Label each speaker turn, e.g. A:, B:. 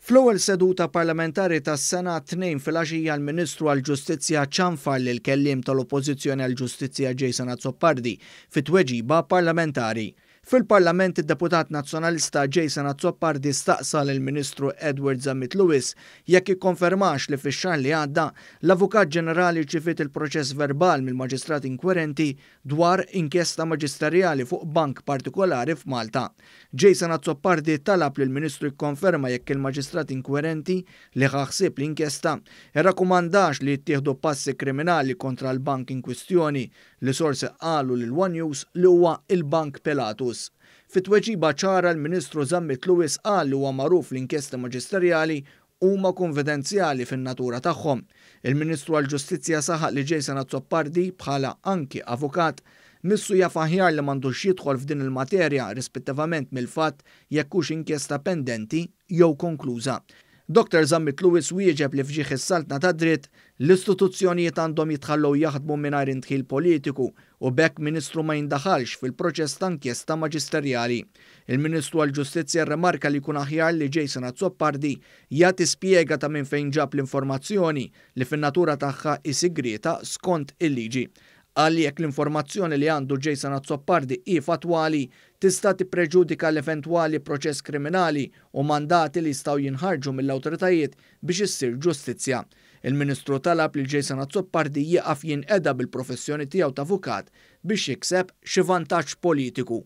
A: Fl-ewwel seduta parlamentari tas-sena t-Tnejn filgħaxija l-Ministru għall-Ġustizzja ċanfar lill-kelliem tal-Oppożizzjoni għall-Ġustizzja Jason Azzopardi fi tweġiba parlamentari. Fil-Parlament id-deputat Nazzjonalista Jason Azzopardi staqsa lill-Ministru Edward Zammit Lewis jekk ikkonfermax li fix-xahar li għadda l-Avukat Ġenerali rċiviet il-proċess verbal mill-Maġistrat inkwerenti dwar inkjesta maġisterjali fuq bank partikolari f'Malta. Jason Azzopardi talab lill-Ministru jikkonferma jekk il-Maġistrat inkwerenti li ħa ħsieb l-inkjesta rrakkomandax li jittieħdu passi kriminali kontra l-bank inkwistjoni li sorsi qalu lil One News li huwa il-Bank Pilatus. Fit-tweġiba ċara l-Ministru Zammit Lewis qal li huwa magħruf l-inkjesta maġisterjali huma konfidenzjali fin-natura tagħhom. Il-Ministru għall-Ġustizzja saħaq li Jason Azzopardi bħala anki avukat missu jaf aħjar li m'għandux jidħol f'din il-materja rispettivament mill-fatt jekk hux inkjesta pendenti jew konkluża. Dr. Zammit Lewis wieġeb li f'ġieħ is-saltna tad-dritt l-istituzzjonijiet għandhom jitħallew jaħdmu mingħajr indħil politiku u b'hekk Ministru ma jindaħalx fil-proċess ta' inkjesta maġisterjali. Il-Ministru għall-Ġustizzja rrimarka li jkun aħjar li Jason Azzopardi jagħti spjega ta' minn fejn ġab l-informazzjoni li fin-natura tagħha hi sigrieta skont il-liġi. Qal li jekk l-informazzjoni li għandu Jason Azzopardi hi fattwali tista' tippreġudika l-eventwali proċess kriminali u mandati li jistgħu jinħarġu mill-awtoritajiet biex issir ġustizzja. Il-Ministru talab li Jason Azzopardi jieqaf jinqeda bil-professjoni tiegħu ta' avukat biex jikseb xi vantaġġ politiku.